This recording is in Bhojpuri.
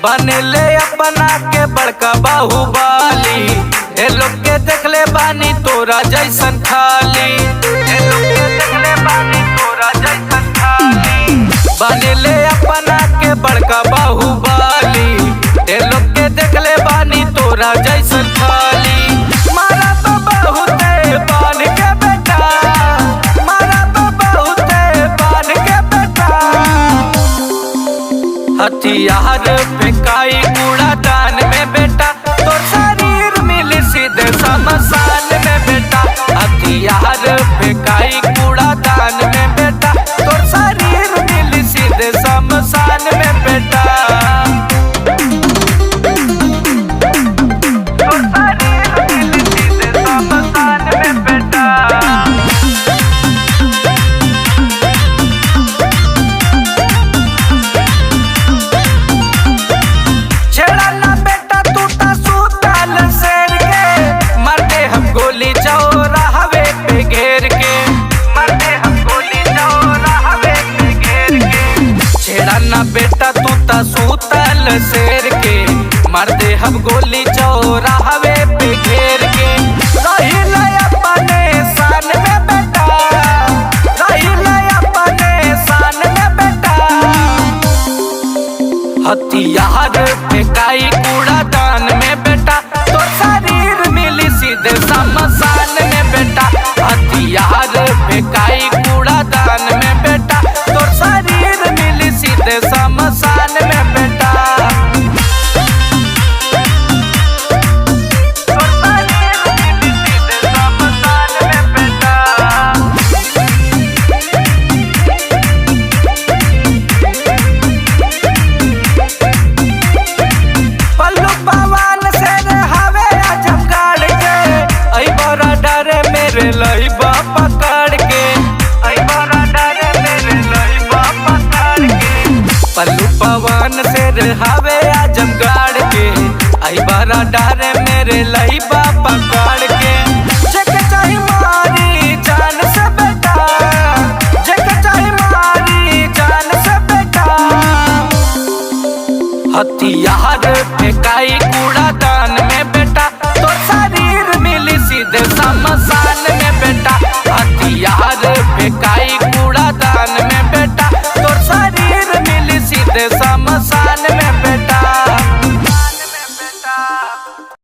बनले अपना के बड़का बाहुबली, ए लोग के देखले बानी तोरा जैसन खाली। ए लोग के देखले बानी तोरा जैसन खाली। बनले अपना के बड़का बाहुबली, ए लोग के देखले बानी तोरा जैसन खाली। मारा तो बहुते बान के बेटा, मारा तो बहुते बान के बेटा। हथियार फेंकाई कूड़ादान में बेटा, तोर शरीर मिली सीधे शमशान में बेटा। हथियार फेंकाई कूड़ादान में बेटा, तोर शरीर मिली सीधे शमशान में बेटा। तोर शरीर मिली सीधे शमशान में बेटा। घेर के मरते हम गोली चौराहे पे घेर के। छेड़ा ना बेटा तू ता सूतल शेर के, मार दे हम गोली चौराहे पे घेर के। रहिला अपने शान में बेटा, रहिला अपने शान में बेटा। हथियार फेंकाई कूड़ादान में बेटा, तोर शरीर मिली सीधे शमशान में बेटा। हथियार फेंकाई कूड़ादान में बेटा, तोर शरीर मिली सीधे शमशान में बेटा। तोर शरीर मिली सीधे शमशान में बेटा। पल्लू पवन से हवे आजमगढ़ के, ऐ बड़ा डरे मेरे लइबा पकड़ के। ऐ बड़ा डरे मेरे लइबा पकड़ के। पल्लू पवन से हवे आजमगढ़ के, ऐ बड़ा डरे मेरे लइबा पकड़ के। जेके चाही मारी जान से बेटा, जेके चाही मारी जान से बेटा। हथियार फेंकाई कूड़ादान में बेटा, तोर शरीर मिली सीधे शमशान में बेटा। हथियार फेंकाई कूड़ादान में बेटा, तोर शरीर मिली सीधे।